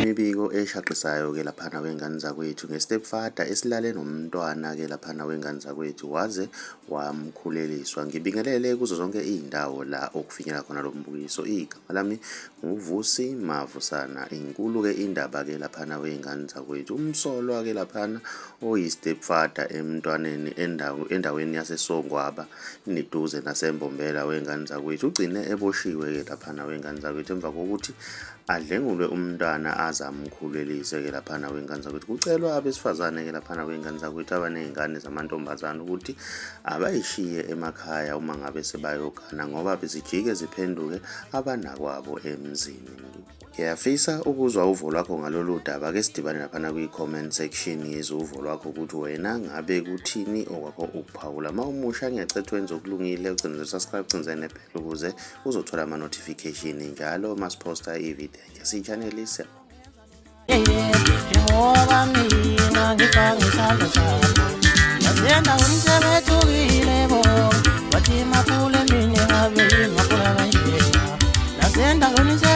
Imibiko eshaqisayo ke laphana wengane zakwethu nge-stepfather esilale nomntwana ke laphana wengane zakwethu waze wamkhuleliswa. Ngibingelele kuzo zonke iy'ndawo la okufinyela khona lo mbukiso. Igama lami nguVusi Mavusana. Inkulu-ke indaba-ke laphana wey'ngane zakwethu. Umsolwa-ke laphana oyi-stepfather emntwaneni endaweni yaseSongwaba neduze naseMbombela wey'ngane zakwethu ugcine eboshiwe-ke laphana wey'ngane zakwethu emva kokuthi adlengulwe umntwana aze amkhulelise-ke laphana wey'ngane zakwethu. Kucelwa abesifazane-ke laphana wey'ngane zakwethu abaney'ngane zamantombazane ukuthi abayishiye emakhaya uma ngabe sebayogana ngoba bezijike ziphenduke abanakwabo emzini. Ngiyafisa ukuzwa uvo lwakho ngalolu daba. Ake sidibane laphana kwi-comment section ngizwe uvo lwakho ukuthi wena ngabe kuthini okwakho ukuphawula. Uma umusha ngiyacela wenze okulungile ucinze subscribe ucinze nebhele ukuze uzothola ama-notification njalo uma siphosta i-video nje. Siyi-channel siyabonga. Njengoba mina ngifake isandla sakho nasendaweni sebethukile bo bathi makhule mina ngabe ingakhula kanjena nasendaweni.